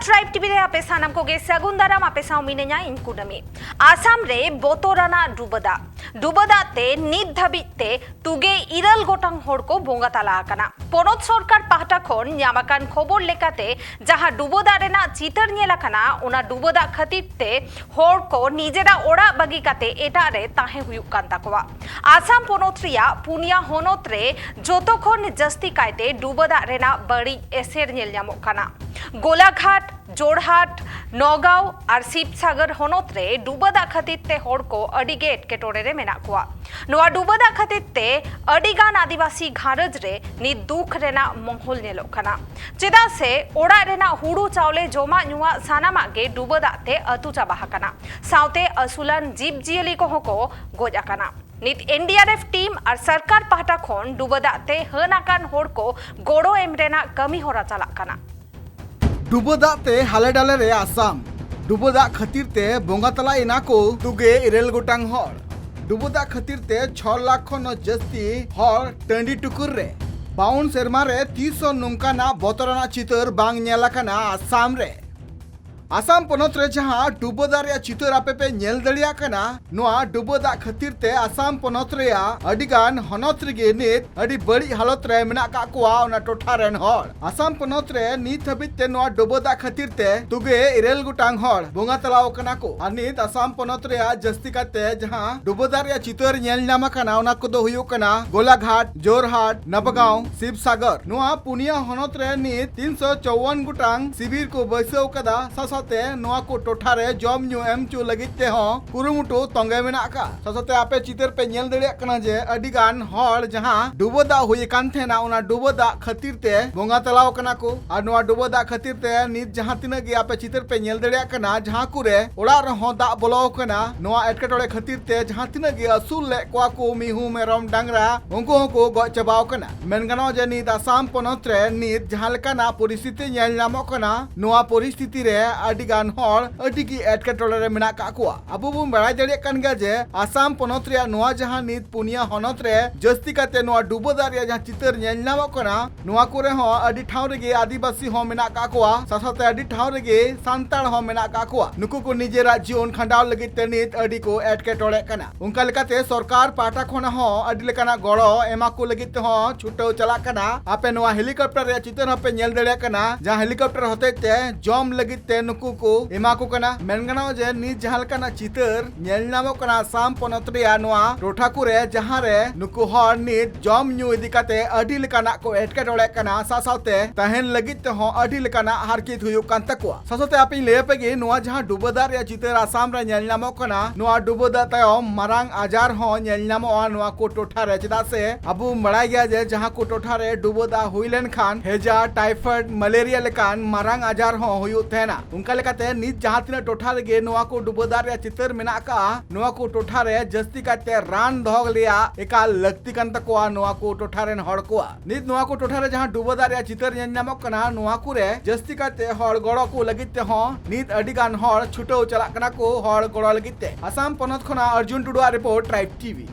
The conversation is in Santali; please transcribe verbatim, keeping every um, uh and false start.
ᱴᱨᱟᱭᱤᱵᱽ ᱴᱤᱵᱷᱤ ᱨᱮ ᱟᱯᱮ ᱥᱟᱱᱟᱢ ᱠᱚᱜᱮ ᱥᱟᱹᱜᱩᱱ ᱫᱟᱨᱟᱢ᱾ ᱟᱯᱮ ᱥᱟᱶ ᱢᱤᱱᱟᱹᱧᱟ ᱤᱧ ᱠᱩᱱᱟᱹᱢᱤ᱾ ᱟᱥᱟᱢ ᱨᱮ ᱵᱚᱛᱚᱨᱟᱱᱟᱜ ᱰᱩᱵᱟᱹ ᱫᱟᱜ᱾ ᱰᱩᱵᱟᱹ ᱫᱟᱜ ᱛᱮ ᱱᱤᱛ ᱫᱷᱟᱹᱵᱤᱡ ᱛᱮ ᱛᱩᱜᱮ ᱤᱨᱟᱹᱞ ᱜᱚᱴᱟᱝ ᱦᱚᱲ ᱠᱚ ᱵᱚᱸᱜᱟ ᱛᱟᱞᱟ ᱟᱠᱟᱱᱟ᱾ ᱯᱚᱱᱚᱛ ᱥᱚᱨᱠᱟᱨ ᱯᱟᱦᱴᱟ ᱠᱷᱚᱱ ᱧᱟᱢ ᱟᱠᱟᱱ ᱠᱷᱚᱵᱚᱨ ᱞᱮᱠᱟᱛᱮ, ᱡᱟᱦᱟᱸ ᱰᱩᱵᱟᱹ ᱫᱟᱜ ᱨᱮᱱᱟᱜ ᱪᱤᱛᱟᱹᱨ ᱧᱮᱞ ᱟᱠᱟᱱᱟ, ᱚᱱᱟ ᱰᱩᱵᱟᱹ ᱫᱟᱜ ᱠᱷᱟᱹᱛᱤᱨ ᱛᱮ ᱦᱚᱲ ᱠᱚ ᱱᱤᱡᱮᱨᱟᱜ ᱚᱲᱟᱜ ᱵᱟᱹᱜᱤ ᱠᱟᱛᱮ ᱮᱴᱟᱜ ᱨᱮ ᱛᱟᱦᱮᱸ ᱦᱩᱭᱩᱜ ᱠᱟᱱ ᱛᱟᱠᱚᱣᱟ᱾ ᱟᱥᱟᱢ ᱯᱚᱱᱚᱛ ᱨᱮᱭᱟᱜ ᱯᱩᱱᱭᱟ ᱦᱚᱱᱚᱛ ᱨᱮ ᱡᱚᱛᱚ ᱠᱷᱚᱱ ᱡᱟᱹᱥᱛᱤ ᱠᱟᱭᱛᱮ ᱰᱩᱵᱟᱹ ᱫᱟᱜ ᱨᱮᱱᱟᱜ ᱵᱟᱹᱲᱤᱡ ᱮᱥᱮᱨ ᱧᱮᱞ ᱧᱟᱢᱚᱜ ᱠᱟᱱᱟ᱾ ᱜᱳᱞᱟᱜᱷᱟᱴ, ᱡᱳᱨᱦᱟᱴ, ᱱᱚᱜᱟᱸᱣ ᱟᱨ ᱥᱤᱵᱥᱟᱜᱚᱨ ᱦᱚᱱᱚᱛ ᱨᱮ ᱰᱩᱵᱟᱹ ᱫᱟᱜ ᱠᱷᱟᱹᱛᱤᱨ ᱛᱮ ᱦᱚᱲ ᱠᱚ ᱟᱹᱰᱤ ᱜᱮ ᱮᱴᱠᱮᱴᱚᱬᱮ ᱨᱮ ᱢᱮᱱᱟᱜ ᱠᱚᱣᱟ᱾ ᱱᱚᱣᱟ ᱰᱩᱵᱟᱹ ᱫᱟᱜ ᱠᱷᱟᱹᱛᱤᱨ ᱛᱮ ᱟᱹᱰᱤ ᱜᱟᱱ ᱟᱹᱫᱤᱵᱟᱹᱥᱤ ᱜᱷᱟᱨᱚᱸᱡᱽ ᱨᱮ ᱱᱤᱛ ᱫᱩᱠ ᱨᱮᱱᱟᱜ ᱢᱚᱦᱚᱞ ᱧᱮᱞᱚᱜ ᱠᱟᱱᱟ, ᱪᱮᱫᱟᱜ ᱥᱮ ᱚᱲᱟᱜ ᱨᱮᱱᱟᱜ ᱦᱩᱲᱩ ᱪᱟᱣᱞᱮ, ᱡᱚᱢᱟᱜ ᱧᱩᱣᱟᱜ ᱥᱟᱱᱟᱢᱟᱜ ᱜᱮ ᱰᱩᱵᱟᱹ ᱫᱟᱜ ᱛᱮ ᱟᱹᱛᱩ ᱪᱟᱵᱟ ᱟᱠᱟᱱᱟ᱾ ᱥᱟᱶᱛᱮ ᱟᱹᱥᱩᱞᱟᱱ ᱡᱤᱵᱽ ᱡᱤᱭᱟᱹᱞᱤ ᱠᱚᱦᱚᱸ ᱠᱚ ᱜᱚᱡ ᱟᱠᱟᱱᱟ᱾ ᱱᱤᱛ ᱮᱱ ᱰᱤ ᱟᱨ ᱮᱯᱷ ᱴᱤᱢ ᱟᱨ ᱥᱚᱨᱠᱟᱨ ᱯᱟᱦᱴᱟ ᱠᱷᱚᱱ ᱰᱩᱵᱟᱹ ᱫᱟᱜ ᱛᱮ ᱦᱟᱹᱱ ᱟᱠᱟᱱ ᱦᱚᱲ ᱠᱚ ᱜᱚᱲᱚ ᱮᱢ ᱨᱮᱱᱟᱜ ᱠᱟᱹᱢᱤ ᱦᱚᱨᱟ ᱪᱟᱞᱟᱜ ᱠᱟᱱᱟ᱾ ᱰᱩᱵᱟᱹ ᱫᱟᱜ ᱛᱮ ᱦᱟᱞᱮ ᱰᱟᱞᱮ ᱨᱮ ᱟᱥᱟᱢ᱾ ᱰᱩᱵᱟᱹ ᱫᱟᱜ ᱠᱷᱟᱹᱛᱤᱨ ᱛᱮ ᱵᱚᱸᱜᱟ ᱛᱟᱞᱟ ᱮᱱᱟ ᱠᱚ ᱛᱩᱜᱮ ᱤᱨᱟᱹᱞ ᱜᱚᱴᱟᱝ ᱦᱚᱲ᱾ ᱰᱩᱵᱟᱹ ᱫᱟᱜ ᱠᱷᱟᱹᱛᱤᱨ ᱛᱮ ᱪᱷᱚ ᱞᱟᱠᱷ ᱠᱷᱚᱱ ᱦᱚᱸ ᱡᱟᱹᱥᱛᱤ ᱦᱚᱲ ᱴᱟᱺᱰᱤ ᱴᱩᱠᱩᱨ ᱨᱮ᱾ ᱵᱟᱣᱩᱱ ᱥᱮᱨᱢᱟ ᱨᱮ ᱛᱤᱥ ᱦᱚᱸ ᱱᱚᱝᱠᱟᱱᱟᱜ ᱵᱚᱛᱚᱨᱟᱱᱟᱜ ᱪᱤᱛᱟᱹᱨ ᱵᱟᱝ ᱧᱮᱞ ᱟᱠᱟᱱᱟ ᱟᱥᱟᱢ ᱨᱮ᱾ ᱟᱥᱟᱢ ᱯᱚᱱᱚᱛ ᱨᱮ ᱡᱟᱦᱟᱸ ᱰᱩᱵᱟᱹ ᱫᱟᱜ ᱨᱮᱭᱟᱜ ᱪᱤᱛᱟᱹᱨ ᱟᱯᱮ ᱯᱮ ᱧᱮᱞ ᱫᱟᱲᱮᱭᱟᱜ ᱠᱟᱱᱟ, ᱱᱚᱣᱟ ᱰᱩᱵᱟᱹ ᱫᱟᱜ ᱠᱷᱟᱹᱛᱤᱨ ᱛᱮ ᱟᱥᱟᱢ ᱯᱚᱱᱚᱛ ᱨᱮᱭᱟᱜ ᱟᱹᱰᱤ ᱜᱟᱱ ᱦᱚᱱᱚᱛ ᱨᱮᱜᱮ ᱱᱤᱛ ᱟᱹᱰᱤ ᱵᱟᱹᱲᱤᱡ ᱦᱟᱞᱚᱛ ᱨᱮ ᱢᱮᱱᱟᱜ ᱠᱟᱜ ᱠᱚᱣᱟ ᱚᱱᱟ ᱴᱚᱴᱷᱟ ᱨᱮᱱ ᱦᱚᱲ᱾ ᱟᱥᱟᱢ ᱯᱚᱱᱚᱛ ᱨᱮ ᱱᱤᱛ ᱦᱟᱹᱵᱤᱡ ᱛᱮ ᱱᱚᱣᱟ ᱰᱩᱵᱟᱹ ᱫᱟᱜ ᱠᱷᱟᱹᱛᱤᱨ ᱛᱮ ᱛᱩᱜᱮ ᱤᱨᱟᱹᱞ ᱜᱚᱴᱟᱝ ᱦᱚᱲ ᱵᱚᱸᱜᱟ ᱛᱟᱞᱟᱣ ᱠᱟᱱᱟ ᱠᱚ᱾ ᱟᱨ ᱱᱤᱛ ᱟᱥᱟᱢ ᱯᱚᱱᱚᱛ ᱨᱮᱭᱟᱜ ᱡᱟᱹᱥᱛᱤ ᱠᱟᱛᱮ ᱡᱟᱦᱟᱸ ᱰᱩᱵᱟᱹ ᱫᱟᱜ ᱨᱮᱭᱟᱜ ᱪᱤᱛᱟᱹᱨ ᱧᱮᱞ ᱧᱟᱢ ᱟᱠᱟᱱᱟ, ᱚᱱᱟ ᱠᱚᱫᱚ ᱦᱩᱭᱩᱜ ᱠᱟᱱᱟ ᱜᱳᱞᱟᱜᱷᱟᱴ, ᱡᱳᱨᱦᱟᱴ, ᱱᱟᱵᱟᱜᱟᱸᱣ, ᱥᱤᱵᱥᱟᱜᱚᱨ᱾ ᱱᱚᱣᱟ ᱯᱩᱱᱭᱟ ᱦᱚᱱᱚᱛ ᱨᱮ ᱱᱤᱛ ᱛᱤᱱᱥᱚ ᱪᱚᱣᱣᱟᱱ ᱜᱚᱴᱟᱝ ᱥᱤᱵᱤᱨ ᱠᱚ ᱵᱟᱹᱭᱥᱟᱹᱣ ᱠᱟᱫᱟ᱾ ᱥᱟᱶ ᱥᱟᱶᱛᱮ ᱱᱚᱣᱟ ᱠᱚ ᱴᱚᱴᱷᱟ ᱨᱮ ᱡᱚᱢ ᱧᱩ ᱮᱢ ᱦᱚᱪᱚ ᱞᱟᱹᱜᱤᱫ ᱛᱮᱦᱚᱸ ᱠᱩᱨᱩᱢᱩᱴᱩ ᱛᱚᱸᱜᱮ ᱢᱮᱱᱟᱜ ᱟᱠᱟᱫ᱾ ᱥᱟᱶ ᱥᱟᱶᱛᱮ ᱟᱯᱮ ᱪᱤᱛᱟᱹᱨ ᱯᱮ ᱧᱮᱞ ᱫᱟᱲᱮᱭᱟᱜ ᱠᱟᱱᱟ ᱡᱮ ᱟᱹᱰᱤ ᱜᱟᱱ ᱦᱚᱲ ᱡᱟᱦᱟᱸ ᱰᱩᱵᱟᱹ ᱫᱟᱜ ᱦᱩᱭ ᱟᱠᱟᱱ ᱛᱟᱦᱮᱱᱟ, ᱚᱱᱟ ᱰᱩᱵᱟᱹ ᱫᱟᱜ ᱠᱷᱟᱹᱛᱤᱨ ᱛᱮ ᱵᱚᱸᱜᱟ ᱛᱟᱞᱟᱣ ᱠᱟᱱᱟ ᱠᱚ᱾ ᱟᱨ ᱱᱚᱣᱟ ᱰᱩᱵᱟᱹ ᱫᱟᱜ ᱠᱷᱟᱹᱛᱤᱨ ᱛᱮ ᱱᱤᱛ ᱡᱟᱦᱟᱸ ᱛᱤᱱᱟᱹᱜ ᱜᱮ ᱟᱯᱮ ᱪᱤᱛᱟᱹᱨ ᱯᱮ ᱧᱮᱞ ᱫᱟᱲᱮᱭᱟᱜ ᱠᱟᱱᱟ, ᱡᱟᱦᱟᱸ ᱠᱚᱨᱮ ᱚᱲᱟᱜ ᱨᱮᱦᱚᱸ ᱫᱟᱜ ᱵᱚᱞᱚ ᱟᱠᱟᱱᱟ, ᱱᱚᱣᱟ ᱮᱴᱠᱮᱴᱚᱬᱮ ᱠᱷᱟᱹᱛᱤᱨ ᱛᱮ ᱡᱟᱦᱟᱸ ᱛᱤᱱᱟᱹᱜ ᱜᱮ ᱟᱹᱥᱩᱞ ᱞᱮᱫ ᱠᱚᱣᱟ ᱠᱚ ᱢᱤᱦᱩ, ᱢᱮᱨᱚᱢ, ᱰᱟᱝᱨᱟ, ᱩᱱᱠᱩ ᱦᱚᱸᱠᱚ ᱜᱚᱡ ᱪᱟᱵᱟᱣ ᱠᱟᱱᱟ᱾ ᱢᱮᱱ ᱜᱟᱱᱚᱜᱼᱟ ᱡᱮ ᱱᱤᱛ ᱟᱥᱟᱢ ᱯᱚᱱᱚᱛ ᱨᱮ ᱱᱤᱛ ᱡᱟᱦᱟᱸ ᱞᱮᱠᱟᱱᱟᱜ ᱯᱚᱨᱤᱥᱛᱷᱤᱛᱤ ᱧᱮᱞ ᱧᱟᱢᱚᱜ ᱠᱟᱱᱟ, ᱱᱚᱣᱟ ᱯᱚᱨᱤᱥᱛᱷᱤᱛᱤ ᱨᱮ ᱟᱹᱰᱤ ᱜᱟᱱ ᱦᱚᱲ ᱟᱹᱰᱤ ᱜᱮ ᱮᱴᱠᱮᱴᱚᱬᱮ ᱨᱮ ᱢᱮᱱᱟᱜ ᱠᱟᱜ ᱠᱚᱣᱟ᱾ ᱟᱵᱚ ᱵᱚᱱ ᱵᱟᱲᱟᱭ ᱫᱟᱲᱮᱭᱟᱜ ᱠᱟᱱ ᱜᱮᱭᱟ ᱡᱮ ᱟᱥᱟᱢ ᱯᱚᱱᱚᱛ ᱨᱮᱭᱟᱜ ᱱᱚᱣᱟ ᱡᱟᱦᱟᱸ ᱱᱤᱛ ᱯᱩᱱᱭᱟ ᱦᱚᱱᱚᱛ ᱨᱮ ᱡᱟᱹᱥᱛᱤ ᱠᱟᱛᱮ ᱱᱚᱣᱟ ᱰᱩᱵᱟᱹ ᱫᱟᱜ ᱨᱮᱭᱟᱜ ᱡᱟᱦᱟᱸ ᱪᱤᱛᱟᱹᱨ ᱧᱮᱞ ᱧᱟᱢᱚᱜ ᱠᱟᱱᱟ, ᱱᱚᱣᱟ ᱠᱚᱨᱮ ᱦᱚᱸ ᱟᱹᱰᱤ ᱴᱷᱟᱶ ᱨᱮᱜᱮ ᱟᱹᱫᱤᱵᱟᱹᱥᱤ ᱦᱚᱸ ᱢᱮᱱᱟᱜ ᱠᱟᱜ ᱠᱚᱣᱟ, ᱥᱟᱶ ᱥᱟᱶᱛᱮ ᱟᱹᱰᱤ ᱴᱷᱟᱶ ᱨᱮᱜᱮ ᱥᱟᱱᱛᱟᱲ ᱦᱚᱸ ᱢᱮᱱᱟᱜ ᱠᱟᱜ ᱠᱚᱣᱟ᱾ ᱱᱩᱠᱩ ᱠᱚ ᱱᱤᱡᱮᱨᱟᱜ ᱡᱤᱭᱚᱱ ᱠᱷᱟᱸᱰᱟᱣ ᱞᱟᱹᱜᱤᱫ ᱛᱮ ᱱᱤᱛ ᱟᱹᱰᱤ ᱠᱚ ᱮᱴᱠᱮᱴᱚᱬᱮᱜ ᱠᱟᱱᱟ᱾ ᱚᱱᱠᱟ ᱞᱮᱠᱟᱛᱮ ᱥᱚᱨᱠᱟᱨ ᱯᱟᱦᱴᱟ ᱠᱷᱚᱱ ᱦᱚᱸ ᱟᱹᱰᱤ ᱞᱮᱠᱟᱱᱟᱜ ᱜᱚᱲᱚ ᱮᱢᱟ ᱠᱚ ᱞᱟᱹᱜᱤᱫ ᱛᱮᱦᱚᱸ ᱪᱷᱩᱴᱟᱹᱣ ᱪᱟᱞᱟᱜ ᱠᱟᱱᱟ᱾ ᱟᱯᱮ ᱱᱚᱣᱟ ᱦᱮᱞᱤᱠᱚᱯᱴᱟᱨ ᱨᱮᱭᱟᱜ ᱪᱤᱛᱟᱹᱨ ᱦᱚᱸᱯᱮ ᱧᱮᱞ ᱫᱟᱲᱮᱭᱟᱜ ᱠᱟᱱᱟ, ᱡᱟᱦᱟᱸ ᱦᱮᱞᱤᱠᱚᱯᱴᱟᱨ ᱦᱚᱛᱮᱡ ᱛᱮ ᱡᱚᱢ ᱞᱟᱹᱜᱤᱫ ᱛᱮ ᱱᱩᱠᱩ ᱠᱚ ᱮᱢᱟ ᱠᱚ ᱠᱟᱱᱟ᱾ ᱢᱮᱱ ᱜᱟᱱᱚᱜᱼᱟ ᱡᱮ ᱱᱤᱛ ᱡᱟᱦᱟᱸ ᱞᱮᱠᱟᱱᱟᱜ ᱪᱤᱛᱟᱹᱨ ᱧᱮᱞ ᱧᱟᱢᱚᱜ ᱠᱟᱱᱟ ᱟᱥᱟᱢ ᱯᱚᱱᱚᱛ ᱨᱮᱭᱟᱜ ᱱᱚᱣᱟ ᱴᱚᱴᱷᱟ ᱠᱚᱨᱮ, ᱡᱟᱦᱟᱸ ᱨᱮ ᱱᱩᱠᱩ ᱦᱚᱲ ᱱᱤᱛ ᱡᱚᱢ ᱧᱩ ᱤᱫᱤ ᱠᱟᱛᱮ ᱟᱹᱰᱤ ᱞᱮᱠᱟᱱᱟᱜ ᱠᱚ ᱮᱴᱠᱮᱴᱚᱬᱮᱜ ᱠᱟᱱᱟ, ᱥᱟᱶ ᱥᱟᱶᱛᱮ ᱛᱟᱦᱮᱱ ᱞᱟᱹᱜᱤᱫ ᱛᱮᱦᱚᱸ ᱟᱹᱰᱤ ᱞᱮᱠᱟᱱᱟᱜ ᱦᱟᱨᱠᱮᱛ ᱦᱩᱭᱩᱜ ᱠᱟᱱ ᱛᱟᱠᱚᱣᱟ᱾ ᱥᱟᱶ ᱥᱟᱶᱛᱮ ᱟᱯᱮᱧ ᱞᱟᱹᱭ ᱟᱯᱮ ᱜᱮ, ᱱᱚᱣᱟ ᱡᱟᱦᱟᱸ ᱰᱩᱵᱟᱹ ᱫᱟᱜ ᱨᱮᱭᱟᱜ ᱪᱤᱛᱟᱹᱨ ᱟᱥᱟᱢ ᱨᱮ ᱧᱮᱞ ᱧᱟᱢᱚᱜ ᱠᱟᱱᱟ, ᱱᱚᱣᱟ ᱰᱩᱵᱟᱹ ᱫᱟᱜ ᱛᱟᱭᱚᱢ ᱢᱟᱨᱟᱝ ᱟᱡᱟᱨ ᱦᱚᱸ ᱧᱮᱞ ᱧᱟᱢᱚᱜᱼᱟ ᱱᱚᱣᱟ ᱠᱚ ᱴᱚᱴᱷᱟ ᱨᱮ, ᱪᱮᱫᱟᱜ ᱥᱮ ᱟᱵᱚ ᱵᱚᱱ ᱵᱟᱲᱟᱭ ᱜᱮᱭᱟ ᱡᱮ ᱡᱟᱦᱟᱸ ᱠᱚ ᱴᱚᱴᱷᱟ ᱨᱮ ᱰᱩᱵᱟᱹ ᱫᱟᱜ ᱦᱩᱭ ᱞᱮᱱᱠᱷᱟᱱ ᱦᱮᱡᱟ, ᱴᱟᱭᱯᱷᱚᱭᱮᱰ, ᱢᱟᱞᱮᱨᱤᱭᱟ ᱞᱮᱠᱟᱱ ᱢᱟᱨᱟᱝ ᱟᱡᱟᱨ ᱦᱚᱸ ᱦᱩᱭᱩᱜ ᱛᱟᱦᱮᱱᱟ᱾ ᱚᱱᱠᱟ ᱞᱮᱠᱟᱛᱮ ᱱᱤᱛ ᱡᱟᱦᱟᱸ ᱛᱤᱱᱟᱹᱜ ᱴᱚᱴᱷᱟ ᱨᱮᱜᱮ ᱱᱚᱣᱟ ᱠᱚ ᱰᱩᱵᱟᱹ ᱫᱟᱜ ᱨᱮᱭᱟᱜ ᱪᱤᱛᱟᱹᱨ ᱢᱮᱱᱟᱜ ᱟᱠᱟᱫᱼᱟ, ᱱᱚᱣᱟ ᱠᱚ ᱴᱚᱴᱷᱟ ᱨᱮ ᱡᱟᱹᱥᱛᱤ ᱠᱟᱭᱛᱮ ᱨᱟᱱ ᱫᱚᱦᱚ ᱨᱮᱭᱟᱜ ᱮᱠᱟᱞ ᱞᱟᱹᱠᱛᱤ ᱠᱟᱱ ᱛᱟᱠᱚᱣᱟ ᱱᱚᱣᱟ ᱠᱚ ᱴᱚᱴᱷᱟ ᱨᱮᱱ ᱦᱚᱲ ᱠᱚᱣᱟᱜ᱾ ᱱᱤᱛ ᱱᱚᱣᱟ ᱠᱚ ᱴᱚᱴᱷᱟ ᱨᱮ ᱡᱟᱦᱟᱸ ᱰᱩᱵᱟᱹ ᱫᱟᱜ ᱨᱮᱭᱟᱜ ᱪᱤᱛᱟᱹᱨ ᱧᱮᱞ ᱧᱟᱢᱚᱜ ᱠᱟᱱᱟ, ᱱᱚᱣᱟ ᱠᱚᱨᱮ ᱡᱟᱹᱥᱛᱤ ᱠᱟᱭᱛᱮ ᱦᱚᱲ ᱜᱚᱲᱚ ᱠᱚ ᱞᱟᱹᱜᱤᱫ ᱛᱮᱦᱚᱸ ᱱᱤᱛ ᱟᱹᱰᱤ ᱜᱟᱱ ᱦᱚᱲ ᱪᱷᱩᱴᱟᱹᱣ ᱪᱟᱞᱟᱜ ᱠᱟᱱᱟ ᱠᱚ ᱦᱚᱲ ᱜᱚᱲᱚ ᱞᱟᱹᱜᱤᱫ ᱛᱮ᱾ ᱟᱥᱟᱢ ᱯᱚᱱᱚᱛ ᱠᱷᱚᱱᱟᱜ ᱚᱨᱡᱩᱱ ᱴᱩᱰᱩᱣᱟᱜ ᱨᱤᱯᱳᱨᱴ, ᱴᱨᱟᱭᱤᱵᱽ ᱴᱤᱵᱷᱤ᱾